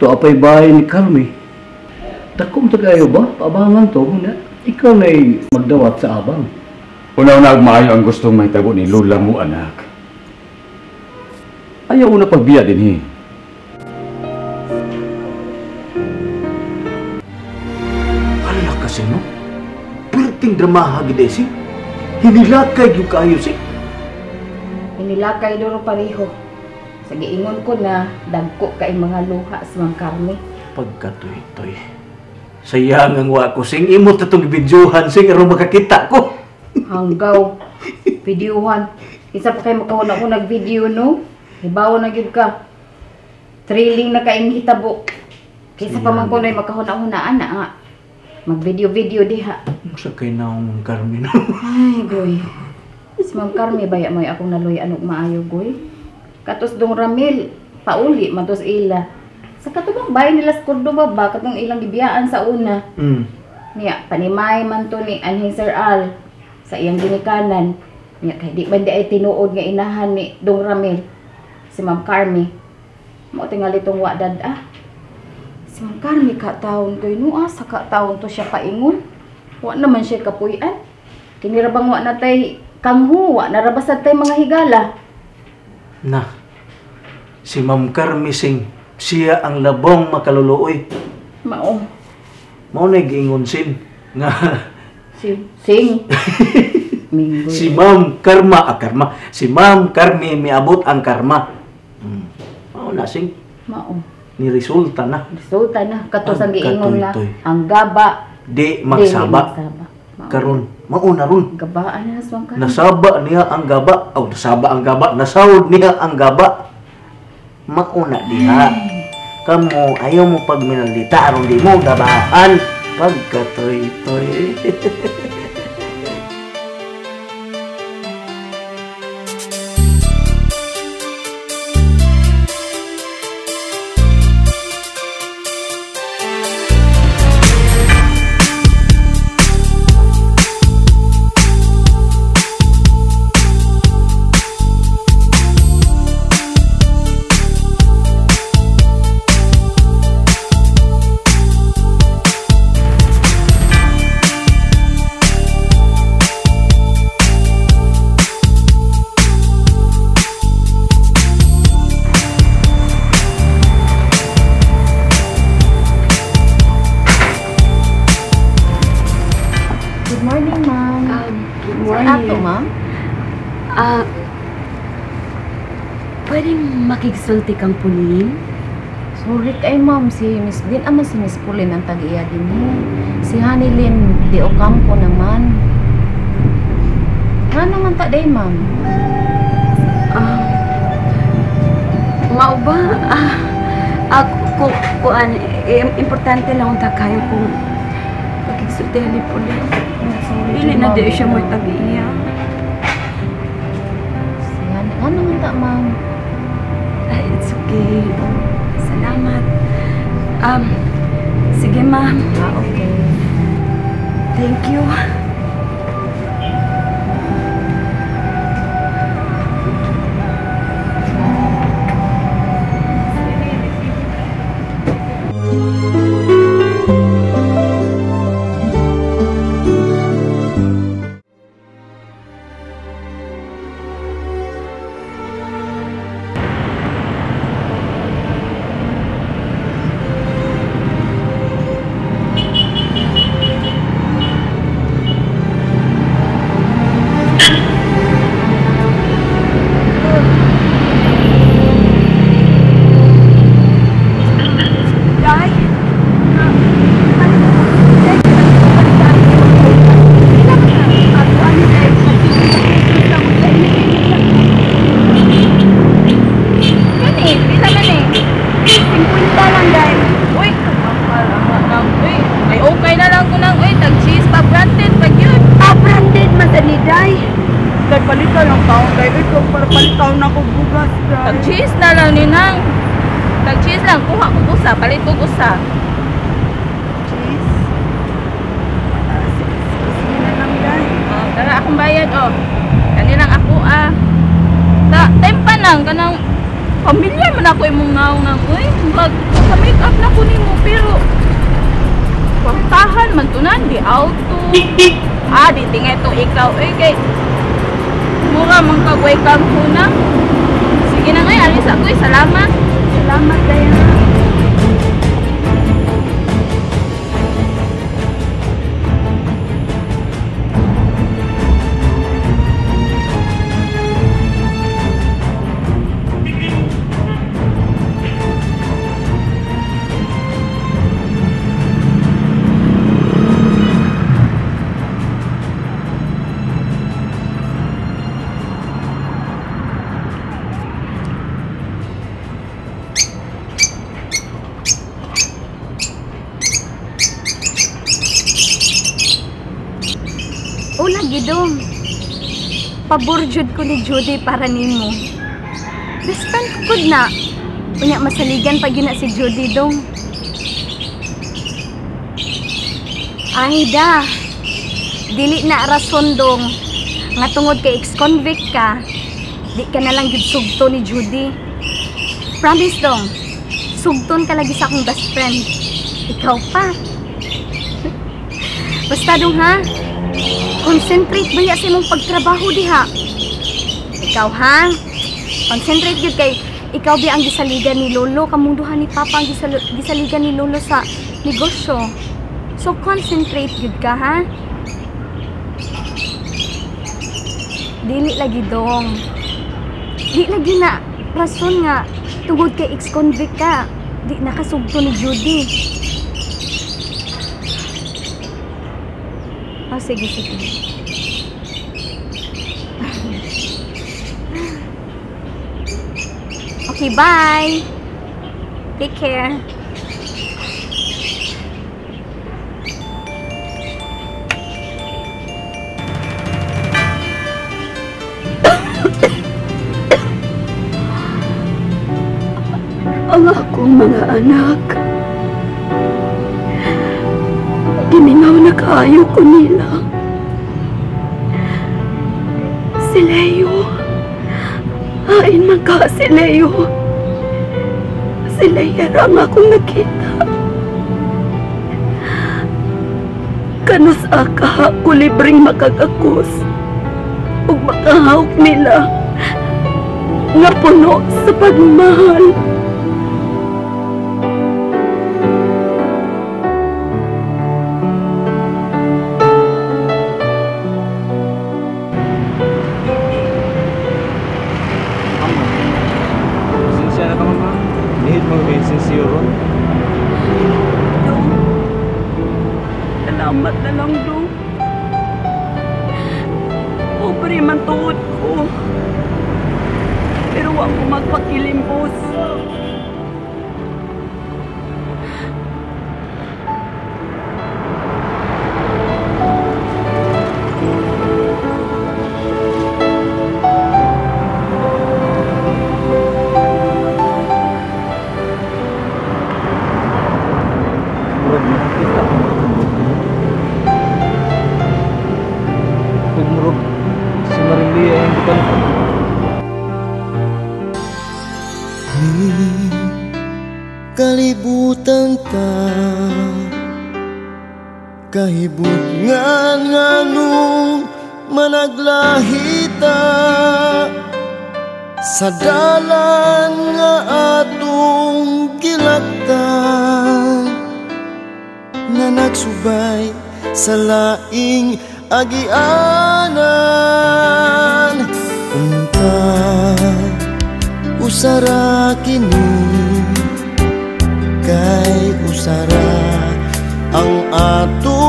To apay bahay ni Carmi. Takom tagayo ba? Paabangan to. Na, ikaw na'y magdawat sa abang. Una-una maayo ang gustong mahitabo ni Lola mo, anak. Ayaw una pagbiya din, he. Hala kasi, no? Perting dramaha gid si. Hinilakay yung kaayo si. Hinilakay duro pareho. Sa giingon ko na, dagko kay mga luha sa Ma'am Carmi. Pagkatoy-toy. Sayang ang wa ko sing imo tatong videohan sing aron makakita ko. Hanggaw. Videohan. Isa pa kay makahuna ko nag-video, no? Hibaw na gyud ka. Thrilling na kaing hitabo. Kaysa pa man ko na makahuna-huna ana nga. Mag-video-video diha. Unsa kay naong Ma'am Carmi, no? Ay, goy. Si Ma'am Carmi baya mo'y akong naluy anok maayo, goy. Katos dong Ramil, pauli man tos ila. Sa katubang bahay nila sa Cordoba ba katong ilang gibiyaan sa una. Niya panimay man to ni anhing Sir Al sa iyang ginikanan. Niya kay di man di ay tinuod nga inahan ni dong Ramil. Si Ma'am Carmi. Mao tingali tong wa dad ah. Si Ma'am Carmi ka taon koy no ah, sa ka taon to siya paingon. Wa naman siya kapuy-an. Kini ra bang wa na tay kanghu, wa na ra basad tay mga higala. Na. Si Ma'am Carmi sing siya ang labong makaluluoy. Mao. Mao na giingon sin nga si sing. Minggoy. Si Ma'am Karma, ah, Karma. Si Ma'am Carmi miabot ang karma. Mao na sing. Mao. Ni resulta na. Resulta na kato sa giingon na ang gaba di magsaba. Karon mao na ron. Gabaan na sa Ma'am Carmi. Nasaba niya ang gaba. Aw, nasaba ang gaba. Nasawod niya ang gaba. Mao na diha. Kamo ayaw mo pagminalita aron di mo gabaan. Pagkatoy-toy. Pwedeng makigsulti kang Pulin? Sorry kay ma'am, si Miss din ama si Miss Pulin ang tag-iya din mo. Si Hanilyn de Ocampo naman. Nga naman ta day, ma'am? Mao ba? Kuan, importante lang unta kayo kung makigsultihan ni Pulin. Dili na di siya mo'y tag-iya. Si Hanilyn, nga naman ta, ma'am? It's okay. Salamat. Sige, ma'am. Okay. Thank you. Tag-cheese na lang ni Nang. Tag-cheese lang. Kuha ko usa. Palit ko usa. Cheese? Sige na lang, Day. Oh, tara akong bayad, oh. Kanilang ako, ah. Ta, time pa nang. Kanang Pamilyar man ako imong naong nang uy. Mag make up na ko nimo pero kwartahan man tunan di auto. Ah, di tingay to ikaw uy kay mura man kag way kampo na. Sige na ngay, alis ako eh. Salamat. Salamat kaya. Ula gidong. Pabor jud ko ni Judy para nimo. Best friend ko gud na. Unya masaligan pa gyud na si Judy dong. Ay da. Dili na rason dong. Nga tungod kay ex-convict ka, di ka na lang gyud sugto ni Judy. Promise dong. Sugton ka lagi sa akong best friend. Ikaw pa. Basta dong ha. Concentrate ba ya sa imong pagtrabaho diha? Ikaw ha? Concentrate gyud kay ikaw biya ang gisaligan ni Lolo, kamong duha ni Papa ang gisaligan ni Lolo sa negosyo. So concentrate gyud ka ha? Dili lagi dong. Di lagi na rason nga tungod kay ex-convict ka, di nakasugto ni Judy. Oh, sige, sige. Okay, bye. Take care. Ang akong mga anak, gimingaw na kaayo ko nila. Si Leo, hain man ka si Leo. Si Leo ang akong nakita. Kanus aka ko libreng makagakos ug makahawk nila nga puno sa pagmamahal. Salamat na lang, do. Pobre man tuod ko. Pero wa ko magpakilimbos. Kalibutan ta kahibutngan nganong managlahita sa dalan nga atong gilaktan nga nagsubay sa laing agianan. Unta usara kini kay usara ang ato.